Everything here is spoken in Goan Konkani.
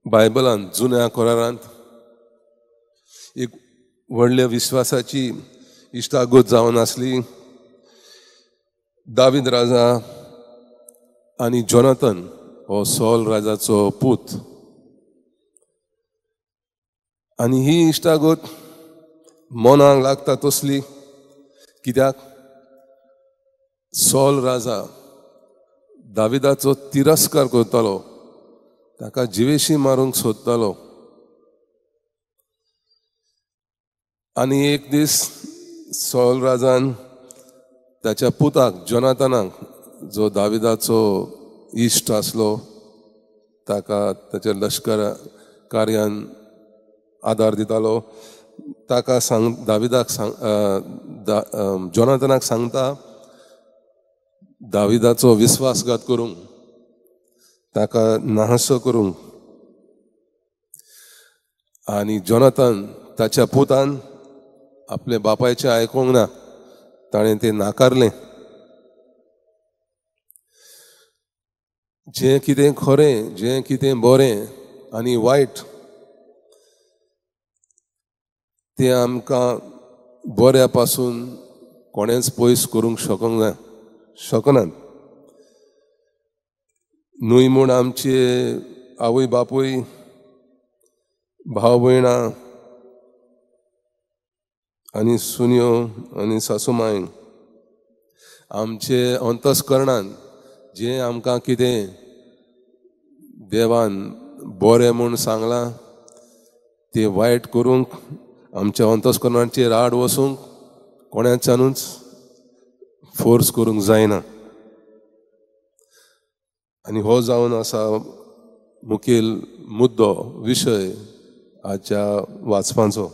बायबलान जुन्या करारांत एक व्हडल्या विश्वासाची इश्टागत जावन आसली. दावीद राजा आनी जोनाथन हो सॉल राजाचो पूत, आनी ही इश्टागत मनाक लागता तसली. कित्याक सॉल राजा दाविदाचो तिरस्कार करतालो, ताका जिवेशी मारूंक सोदतालो. आनी एक दीस सॉल राजान ताच्या पुताक जोनाथनाक, जो दाविदाचो इश्ट आसलो, ताका ताच्या लश्कर कार्यान आदार दितालो, ताका सांग दाविदाक सांग जोनाथनाक सांगता दाविदाचो विस्वासघात करूंक, ताका नाहसो करूंक. आनी जोनाथन ताच्या पुतान आपले बापायचें आयकूंक ना, ताणें तें नाकारलें. जें कितें खरें, जें कितें बरें आनी वायट तें आमकां बऱ्या पासून कोणेंच पयस करूंक शकूंक ना, शकनात. न्हय म्हूण आमचे आवय बापूय, भाव भयणां आनी सुन्यो आनी सासूमाय आमचे अंतस्करणान जें आमकां कितें देवान बरें म्हूण सांगलां तें वायट करूंक, आमच्या अंतस्करणाचेर आड वचूंक कोणाच्यानूच फोर्स करूंक जायना. आनी हो जावन आसा मुखेल मुद्दो, विशय आजच्या वाचपाचो.